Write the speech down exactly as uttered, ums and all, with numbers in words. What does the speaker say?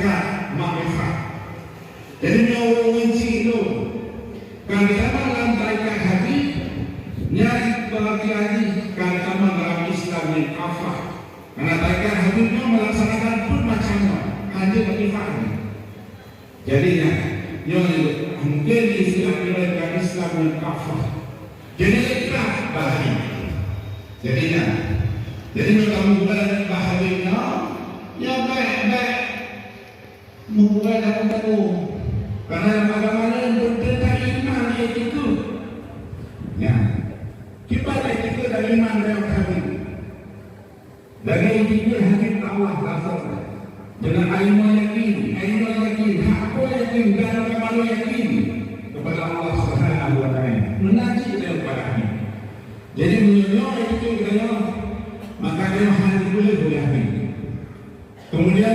tarekat makrifat. Jadi, nyoe ureuëng chik lôn, ka geutamong lam tarekat Habib, nyan berarti ka geutamong dalam Islam nyang kafah. Karena tarekat Habib nyoe melaksanakan peuet macam nyoe, hana makrifat nyoe. Jadi, nyan, nyoe mungkin istilah dalam Islam nyang kafah. Jadi, lekat bak Habib. Jadi, nyan. Jadi, nyoe kamoe bukan bak Habib nyoe, nyoe bèk-bèk meubukai lagu-lagu. Karena lam agama laén pun teuntang iman, iktikeuet. Nyan. Kiban iktikeuet dan iman dalam Habib. Lagèe jih hana Allah rasakan. Dengan ilmu yakin, ilmu yakin, hak yakin dan kamalu yakin kepada Allah Subhanahu wa Taala. Mengaji daripada ini. Jadi, meunyoe itu kita, maka dia hanya boleh boleh. Kemudian,